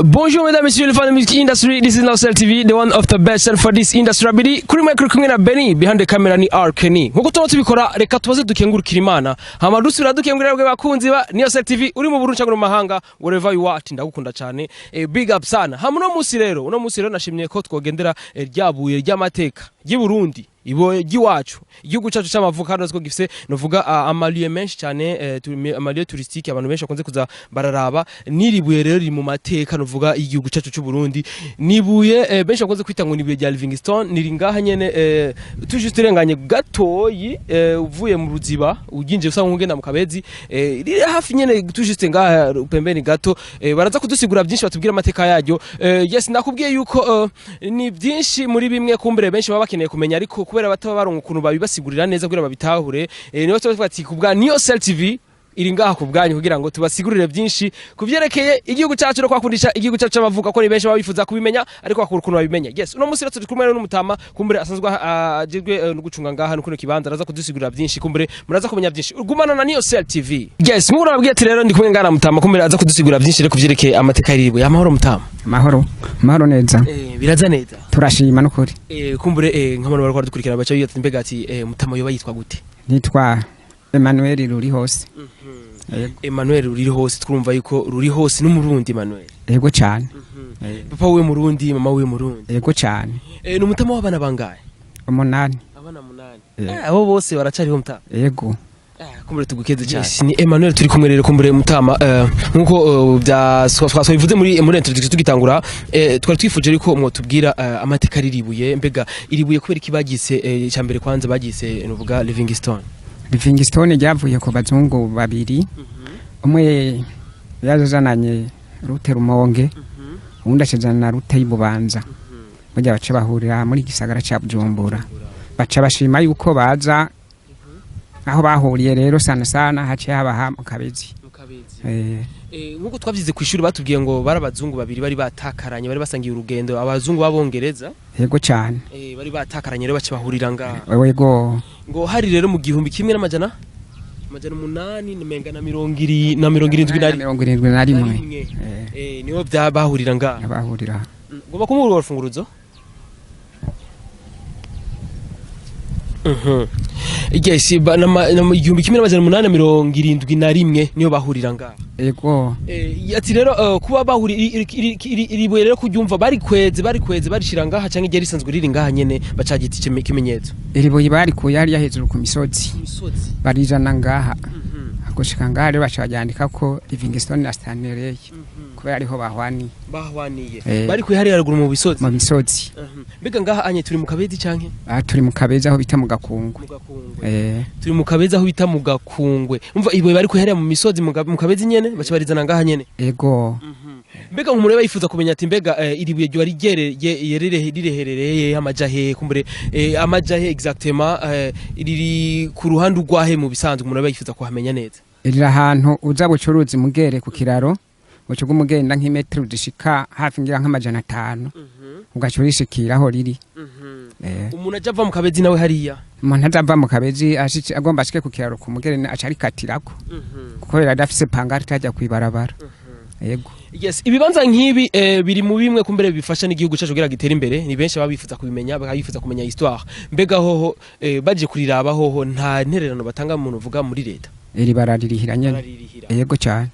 Bonjour mesdames, messieurs, les fans de music industry. This is Nowsel TV, the one of the best for this industry. Abiri kuri micro kumwe na Benny, behind the camera ni R Kenny. Nkuko tuba tubikora, reka tubaze dukengurukira Imana. Hama dusubira dukengurira bwe bakunzi ba Nowsel TV uri mu Burundi cyangwa mu mahanga, wherever you are, ndagukunda cyane. Big up sana. Hama uno munsi rero nashimye ko twogendera ryabuye ry'amateka ry'i Burundi. Ibo ry'iwacu, igihugu cyacu cy'amavuko hano ko gifise novuga ama lieux menshi cyane, ama lieux touristiques abantu benshi bakunze kuza bararaba. Niribuye rero riri mu mateka novuga igihugu cyacu cy'u Burundi, nibuye benshi bakunze kwita ngo nibuye rya Livingstone. Niri ngaha nyene tuje turenganye gatoyi, uvuye mu Ruziba uginje usanga ugenda mu Kabezi, riri hafi nyene tuje ngaha pembeni gato. Baraza kudusigura byinshi, batubwira amateka yaryo. Yes, nakubwiye yuko ni byinshi muri bimwe kumbere benshi baba bakeneye kumenya, ariko kubera bataba baronka ukuntu babibasigurira neza kugira babitahure, niyo tuba tuvuga ati kubwa Niyosel TV iri ngaha ku bwanyu kugira ngo tubasigurire byinshi kuvyerekeye igihugu cyacu no kwakundisha igihugu cyacu cy'amavuko, ko ni benshi baba bifuza kubimenya ariko bakura ukuntu babimenya. Yes, uno munsi rero turi kumwe n'umutama kumbure asanzwe ajejwe no gucunga ngaha no kuno kibanza, araza kudusigurira byinshi, kumbure muraza kumenya byinshi. Gumana na Niyosel TV. Yes, nk'uko nababwiye ati rero ndi kumwe ngaha na mutama, kumbure aza kudusigurira byinshi rero kuvyerekeye amateka y'iribuye. Amahoro, mutama? Amahoro, amahoro neza. Biraza neza? Turashima n'ukuri. Kumbure nk'abantu bariko baradukurikirana baca bibaza mbega ati mutama yoba yitwa gute? Nitwa Emmanuel Ruri hose. Yego. Emmanuel Ruri hose, twumva yuko Ruri hose n'umurundi Emmanuel. Yego cyane. Papa wiwe murundi, mama wiwe murundi? Yego cyane. Ni umutama w'abana bangahe? 8. Abana 8? Yego. Abo bose baracariho, mutama? Yego. Kumbure tugukeze cyane. Yes, ni Emmanuel turi kumwe rero. Kumbure mutama, nkuko bya twabivuze muri introduction tugitangura, twari twifuje ariko mwotubwira amateka riribuye. Mbega iribuye kubera iki bagise, icya mbere kwanza bagise nuvuga Livingstone? Livingstone ryavuye ku bazungu babiri, umwe yazananye route Rumonge, uwundi akazana na route y'Ibubanza. Burya baca bahurira muri gisagara ca Bujumbura, baca bashima yuko baza aho bahuriye. Rero sana sana haciye habaha mu Kabezi. Nkuko twavyize ku ishuri, batubwiye ngo bari abazungu babiri bari batakaranye, bari basangiye urugendo, abazungu b'abongereza. Yego cyane. Bari batakaranye rero baca bahurira ngaha. Yego. Ngo hari rero mu gihumbi kimwe n'amajana amajana umunani menga na mirongo iri na mirongo irindwi na 71. Rimwe. Niho bya bahurira ngaha. Bahurira. Ngomba kumuha urwo rufunguruzo. Yes, 1871 niyo bahurira ngaha. Yego. Ati rero kuba bahuri iri buye rero kuryumva bari kweze barishira ngaha canke ryari risanzwe riri ngaha nyene bacagita ikimenyetso? Iri buye barikuye hariya hejuru ku misozi. Imisozi. Barizana ngaha, gushika ngaha rero baca baryandika ko Livingstone na Stanley, kubera ariho bahwaniye. Bahwaniye. Eh. Bari kuye hariya haruguru mu bisozi. Mu misozi. Mbega ngaha anye turi mu Kabezi canke? Aha turi mu Kabezi, aho bita mu Gakungwe. Mu Gakungwe. Eh. Turi mu Kabezi aho bita mu Gakungwe. Umva, ibuye bari kuye hariya mu misozi mu Kabezi nyene, baca barizana ngaha nyene. Yego. Mbega umuntu rero yifuza kumenya ati mbega iri buye ryo rireherereye amaja hehe? Kumbure amaja he exactement, riri ku ruhande urwahe mu bisanzwe? Umuntu aba yifuza kuhamenya neza. Riri ahantu uza bucuruzi mugere ku kiraro, uca ugenda nk'imetero zishika hafi ngira nk'500, ugaca urishikira aho riri. Umuntu aja ava mu Kabezi nawe hariya? Umuntu azava mu Kabezi agomba ashike ku kiraro ku mugere, aca arikatirako kuko adafise pancarte ajya kwibarabara. Yego. Yes, ibibanza nk'ibi biri mu bimwe kumbere bifasha n'igihugu cyacu kugira gitere imbere. Ni benshi baba bifuza kubimenya, bakabifuza kumenya histoire. Mbega hoho baje kuriraba hoho nta ntererano batanga umuntu uvuga muri leta? Iri bararirihira nyene. Bararirihira. Yego cyane.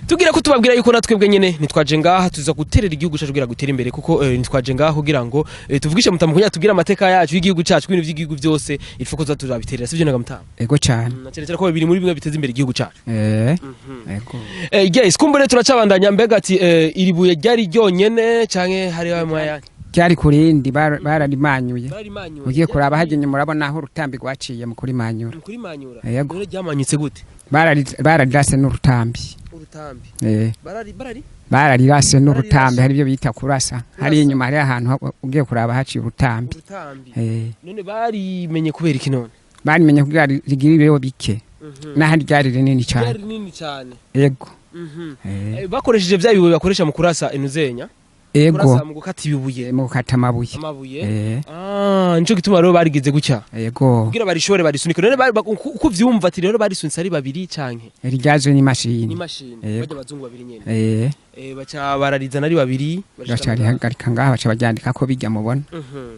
Tugira ko tubabwira yuko natwebwe nyene ntitwaje ngaha tuza guterera igihugu cyacu kugira gutere imbere, kuko ntitwaje ngaha kugira ngo tuvugishe mutamu kugira tubwire amateka yacu y'igihugu cyacu. Ibintu by'igihugu byose ifu ko tuza turabiterera, sivyo naga mutamu? Yego cyane. Na cyane cyane ko biri muri bimwe biteza imbere igihugu cyacu. Yego. Yes, kumbure turacabandanya. Mbega ati iri buye ryari ryonyene canke hari amaya? Ryari ku rindi, bararimanyuye. Barimanyuye. Ugiye kuraba hajya inyuma urabona aho urutambi rwaciye mu kurimanyura. Kurimanyura. Yego. None ryamanyutse gute? Bararirase n'urutambi. Urutambi. Eh. Barari barari Bararirase n'urutambi, hari ibyo bita kurasa hari inyuma, hari ahantu ugiye kuraba haciye urutambi. Urutambi. Eh. None barimenye kubera iki none? Barimenye kugira rigire ibiro bike, n'ahandi ryari rinini cyane. Ryari rinini cyane. Yego. Eh. Bakoresheje bya bibuye bakoresha mu kurasa inuzenya? Ego. Kurasa, mu gukata ibibuye. Mu gukata amabuye. Amabuye. Eh. Ah, nico gituma rero barigize gutya. Yego. Kugira barishore barisunike. None uko uvyumva ati rero barisunitse ari babiri canke? Ryaje n'imashini. N'imashini. Yego. Bajya abazungu babiri nyene. Eh. Baca bararizana ari babiri. Baca rihagarika ngaha, baca baryandika ko bijya mubona.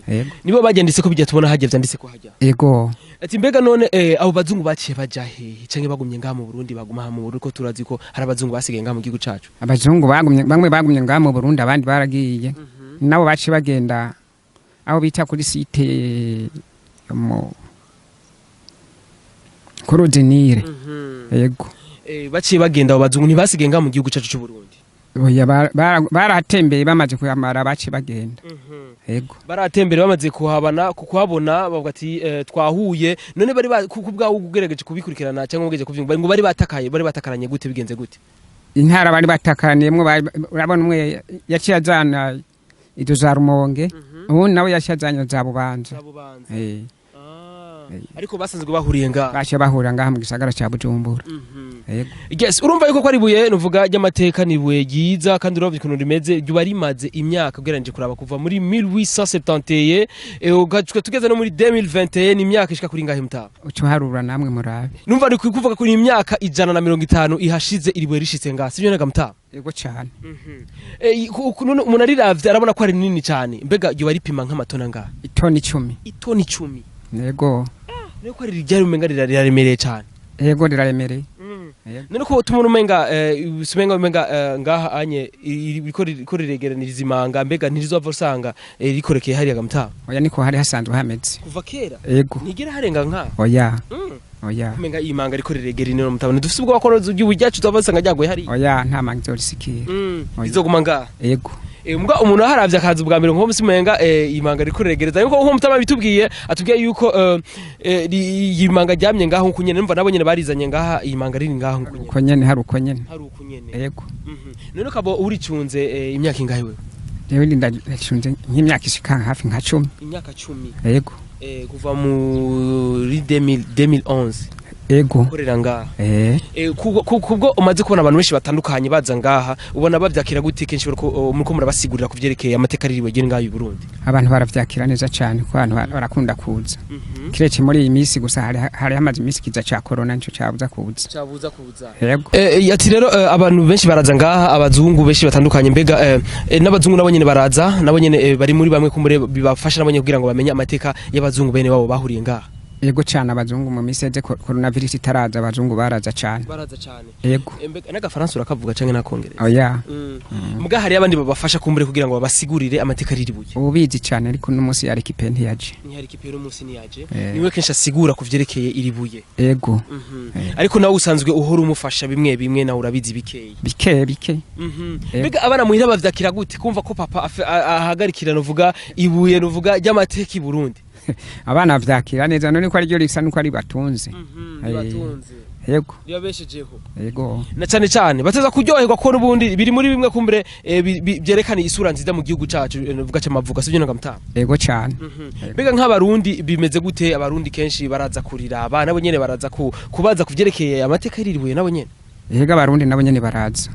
Yego. Nibo bagendetse ko bijya tubona hajya, vyanditse ko hajya. Yego. Ati mbega none abo bazungu baciye baja hehe, canke bagumye ngaha mu Burundi, baguma aha mu Burundi? Ko turazi ko hari abazungu basigaye ngaha mu gihugu cacu. Abazungu bagumye, bamwe bagumye ngaha mu Burundi, abandi baragiye. Nabo baciye bagenda aho bita kuri site mu kuri Udinire. Yego. Baciye bagenda abo bazungu, ntibasigaye ngaha mu gihugu cacu c'u Burundi? Oya, barahatembeye, bamaze kuyamara baciye bagenda. Yego. Baratembere, bamaze kuhabana, kuhabona bavuga ati twahuye. None bari ku bwawe ugerageje kubikurikirana cyangwa ugejeje kuvyumva, ngo bari batakaye, bari batakaranye gute, bigenze gute? Intara bari batakaniyemwo, urabona umwe yaciye azana izo za Rumonge, uwundi nawe yaciye azana za Bubanza. Ariko basanzwe bahuriye ngaha. Baciye bahurira ngaha mu gisagara ca Bujumbura. Yego. Yes, urumva yuko ko ari ibuye nuvuga ry'amateka, ni ibuye ryiza, kandi uravye ukuntu rimeze, ryuba rimaze imyaka ugereranije kuraba kuva muri 1871 ugacuka tugeze no muri 2021, ni imyaka ishika kuri ngahe mutaba? Uca uharura namwe murabe. Numva ni kuvuga ko ni imyaka 150 ihashize iri buye rishitse ngaha, sivyo nega mutaba? Yego cane. None umuntu ariravye arabona ko ari rinini cyane. Mbega ryoba ripima nk'amatona ngaha? Itoni 10. Itoni 10? Yego. Niko ari ryari, umenga riraremereye cyane. Yego, riraremereye. Yego. None ko tumuna umenga umenga ngaha anye riko riregeraniriza imanga, mbega ntirizova usanga rikorekeye hariya gamutaba? Oya, niko hari hasanzwe hameze. Kuva kera? Yego. Ntigera harenga nka? Oya. Oya. Umenga iyi manga riko riregera ino mutaba, ntidufise ubwoba ko igihugu ryacu tuzova usanga ryaguye hariya? Oya, nta manga izorisikira. Oya. Izoguma ngaha? Yego. Mbwa umuntu aharavye akaza ubwa mbere nko musi, umenga iyi manga riko riregereza, yuko nko mutama bitubwiye, atubwiye yuko iyi manga ryamye ngaho nkuko nyene, numva nabo nyene barizanye ngaha, iyi manga riri ngaho nkuko nyene. Uko nyene, hari uko nyene. Hari uko nyene. Yego. None ukaba uricunze imyaka ingahe wewe? Jewe ndacunze nk'imyaka ishika hafi nka 10. Imyaka 10? Yego. Kuva muri 2000 2011? Yego. Ukorera ngaha? Eh. Kubwo umaze kubona abantu benshi batandukanye baza ngaha, ubona bavyakira gute kenshi bariko muriko murabasigurira ku vyerekeye amateka ririwe gene ngaha i Burundi? Abantu baravyakira neza cane, kuko abantu barakunda kuza, kiretse muri iyi minsi gusa hari hamaze iminsi kiza ca corona, nico cabuza kuza. Cabuza kuza. Yego. Ati rero abantu benshi baraza ngaha, abazungu benshi batandukanye. Mbega n'abazungu nabo nyene baraza, nabo nyene bari muri bamwe kumure bibafasha nabo nyene kugira ngo bamenye amateka y'abazungu bene babo bahuriye ngaha? Yego cane, abazungu mu minsi iheze coronavirus itaraza, abazungu baraza cane. Baraza cane. Yego. Mbega n'agafaransa urakavuga canke n'akongereza? Oya. Mbwa hari abandi babafasha kumbure kugira ngo babasigurire amateka riribuye? Ubizi cane, ariko uno munsi yari kipe ntiyaje. Ntihari kipe uno munsi, ntiyaje. Eh. Niwe kenshi asigura ku vyerekeye iribuye? Yego. Ariko nawe usanzwe uhora umufasha bimwe bimwe, nawe urabizi bikeyi? Bike bike. Yego. Mbega abana muhira bavyakira gute kumva ko papa ahagarikira nuvuga ibuye nuvuga ry'amateka i Burundi? Abana bavyakira neza, none ko ariryo risa nuko ari batunze. Ribatunze. Yego. Ribabeshejeho. Yego. Na cane cane bateza kuryoherwa ko n'ubundi biri muri bimwe kumbure byerekana isura nziza mu gihugu cacu nuvuga c'amavuko, sivyo ngamutama? Yego cane. Mbega nk'abarundi bimeze gute? Abarundi kenshi baraza kurira abana nabo nyene, baraza kubaza kuvyerekeye amateka y'iribuye nabo nyene? Yego, abarundi nabo nyene baraza.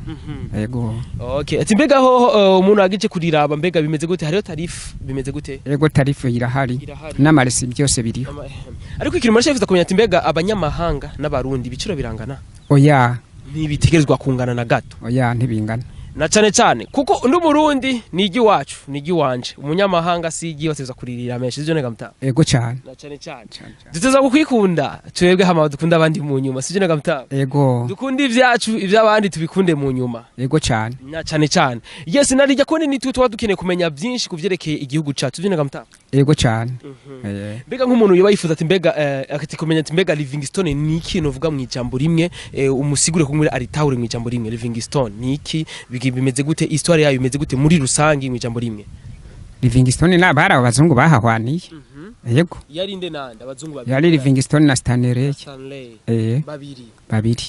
Yego. Okay, ati mbega hoho umuntu agije kuriraba, mbega bimeze gute? Hariho tarif, bimeze gute? Yego, tarif irahari. Irahari. N'amaresi byose biriho. Ariko ikintu umuntu yifuza kumenya, ati mbega abanyamahanga n'abarundi ibiciro birangana? Oya. Ntibitegerezwa kungana na gato. Oya, ntibingana. Na cane cane kuko undi murundi ni iry'iwacu, ni iry'iwanje, umunyamahanga si iry'iwe, ateza kuririra menshi, sivyo nega mutama? Yego cane. Na cane cane. Cane cane. Duteza kukwikunda twebwe, hama dukunda abandi mu nyuma, sivyo nega mutama? Yego. Dukunda ivyacu, ivy'abandi tubikunde mu nyuma. Yego cane. Na cane cane. Yes, narijya kundi nitwe tuba dukeneye kumenya byinshi kuvyerekeye igihugu cacu, sivyo nega mutama? Yego cane. Mbega nk'umuntu yoba yifuza ati mbega akati kumenya ati mbega Livingstone ni iki, novuga mu ijambo rimwe, umusigure kumwe aritahure mu ijambo rimwe, Livingstone ni iki, bimeze gute, histoire yayo imeze gute muri rusangi mu ijambo rimwe? Livingstone n'abari abo bazungu bahahwaniye. Yego. Yari nde nande abazungu babiri? Yari Livingstone na Stanley. Stanley. Eh. Babiri. Babiri.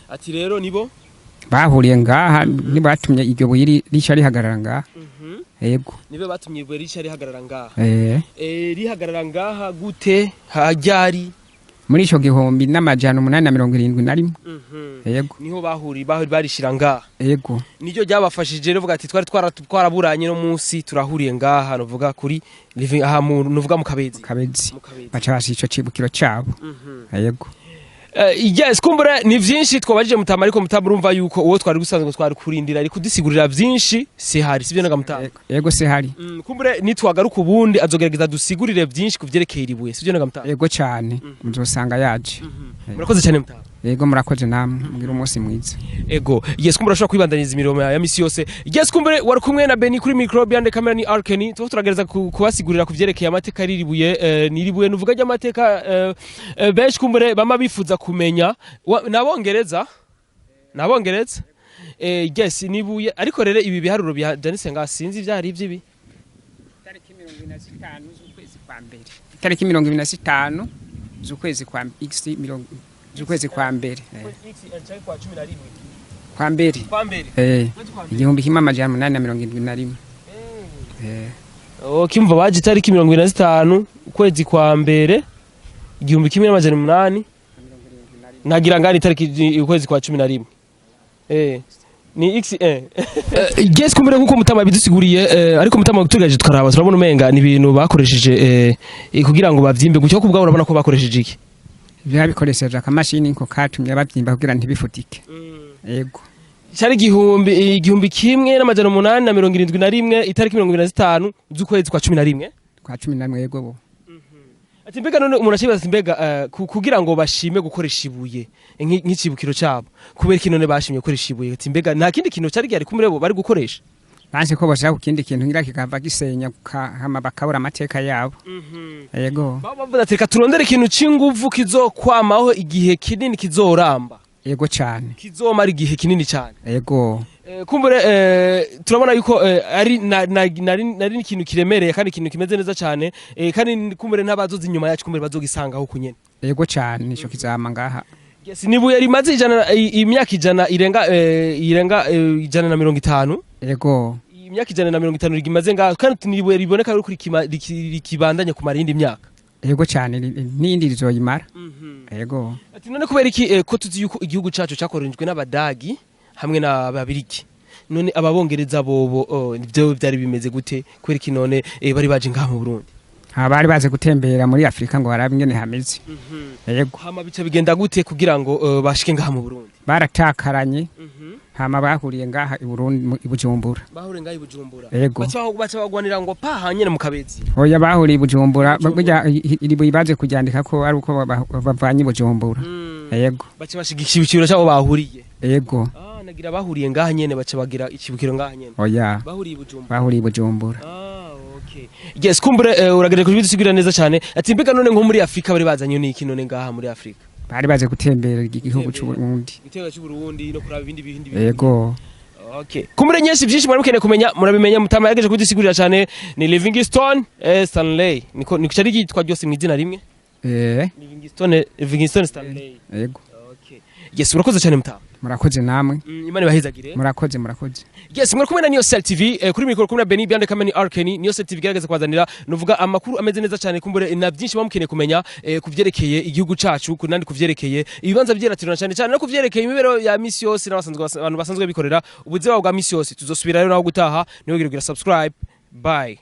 Ati rero nibo bahuriye ngaha, nibatumye iryo buye rica rihagarara ngaha. Yego. Nibo batumye ibuye rica rihagarara ngaha? Eh. Rihagarara ngaha gute, hajyari? Muri ico 1871. Yego. Niho bahuri barishira ngaha? Yego. Niryo ryabafashije rivuga ati twari twaraburanye, no munsi turahuriye ngaha, nuvuga kuri living aha mu nuvuga mu Kabezi. Kabezi. Mu Kabezi. Baca basi ico cibukiro cabo. Yego. Yes, kumbura ni vyinshi twabajije Mutama, ariko Mutama urumva yuko uwo twari gusanzwe twari kurindira ari kudusigurira vyinshi si hari, sivyo naga Mutama? Yego, se hari. Kumbure nitwagaruka ubundi azogerageza dusigurire vyinshi kuvyerekeye iribuye, sivyo naga Mutama? Yego cyane, muzosanga yaje. Murakoze cyane, Mutama. Yego, murakoze namwe, mugira umunsi mwiza. Ego, yes, kumbure ashobora kwibandaniza imirimo ya misi yose. Yes, kumbure wari kumwe na Beni kuri micro, behind the camera ni Arkeni. Tuba turagereza kubasigurira kuvyerekeye amateka y'iribuye. Ni iribuye nuvuga ry'amateka, benshi kumbure bama bifuza kumenya. Nabongereza, yes, nibuye. Ariko rero ibi biharuro byanditse nga sinzi ivyari ivy'ibi. Itariki 25 z'ukwezi kwa mbere, itariki 25 z'ukwezi kwa x mirongo z'ukwezi kwa mbere, kwa mbere. Kwa mbere. 1871. Oh, kimva baje itariki 25 ukwezi kwa mbere 1800 nagira ngani itariki ukwezi kwa 11, ni x. Yes, kumbere nkuko Mutama bidusiguriye, ariko Mutama tugaje tukaraba turabona umenga ni ibintu bakoresheje kugira ngo bavyimbe gutyo. Kubwa urabona ko bakoresheje iki? Byabikoresheje akamashini ko katumye babyimba kugira ntibifutike, yego. Cyari 1871 itariki 25 z'ukwezi kwa 11. Kwa 11, yego bo. Ati mbega none umuntu akibaza ati mbega kugira ngo bashime gukoresha ibuye nk'icibukiro cabo, kubera iki none bashimye gukoresha ibuye? Ati mbega nta kindi kintu cyari gihari kumurebo bari gukoresha? Banse ko bashaka ku kindi kintu ngira kikava gisenya hama bakabura amateka yabo, yego. Baba bavuga ati reka turondere ikintu c'inguvu kizokwamaho igihe kinini, kizoramba. Yego cyane. Kizomara igihe kinini cyane. Yego. Kumbure turabona yuko ari nari ikintu kiremereye kandi ikintu kimeze neza cyane, kandi kumbure n'abazoza inyuma yacu kumbure bazogisangaho kunyene. Yego cyane, nico kizama ngaha. Yes, nibuye rimaze imyaka 100 irenga, irenga 150. Yego. Imyaka 150 rimaze ngaho, kandi nibuye riboneka yuko rikibandanya kumara iyindi myaka. Yego cyane, n'iyindi rizoyimara, yego. Ati none kubera iki, ko tuzi yuko igihugu cacu cakoronijwe n'Abadagi hamwe n'Ababirigi, none Ababongereza bobo, oh, nivyo vyari bimeze gute? Kubera iki none bari baje ngaha mu Burundi? Abari baze gutembera muri Afurika ngo barabe ingene hameze, yego. Hama bica bigenda gute kugira ngo bashike ngaha mu Burundi? Baratakaranye, hama bahuriye ngaha i Burundi, i Bujumbura. Bahuriye ngaha i Bujumbura? Yego. Baca bagwanira ngo pa hanyene mu Kabezi? Oya, bahuriye i Bujumbura. Burya iri buye baje kuryandika ko ari uko bavanye i Bujumbura, yego. Baca bashiga icibukiro cyabo bahuriye? Yego. Ah, nagira bahuriye ngaha nyene baca bagira icibukiro ngaha nyene. Oya. Bahuriye i Bujumbura. Bahuriye i Bujumbura. Ah, okay. Yes, kumbure uragereje kubidusigurira neza cyane. Ati mbega none nko muri Afrika bari bazanye n'iki none ngaha muri Afrika? Bari baje gutembera igihugu c'u Burundi. Igitego cy'u Burundi no kuraba ibindi. Yego. Okay. Kumbure nyinshi byinshi mwari mukeneye kumenya murabimenya. Mutama yagejeje kubidusigurira cyane. Ni Livingstone Stanley. Niko cyari ryitwa ryose mu izina rimwe. Livingstone Stanley. Yego. Okay. Yes, urakoze cyane, Mutama. Murakoze namwe. Imana ibahezagire. Murakoze, murakoze. Yes, mwari kumwe na Niyo Cell TV, kuri mikoro kumwe na Benny, behind the camera ni Arkeni. Niyo Cell TV igerageza kubazanira nuvuga amakuru ameze neza cyane, kumbure na byinshi bamukeneye kumenya kuvyerekeye igihugu cacu, kunandi kuvyerekeye ibibanza vyeratiro na cyane cyane no kuvyerekeye imibereho ya misi yose n'abasanzwe abantu basanzwe bikorera ubuzima bwa misi yose. Tuzosubira rero naho gutaha. Niwe kugira subscribe. Bye.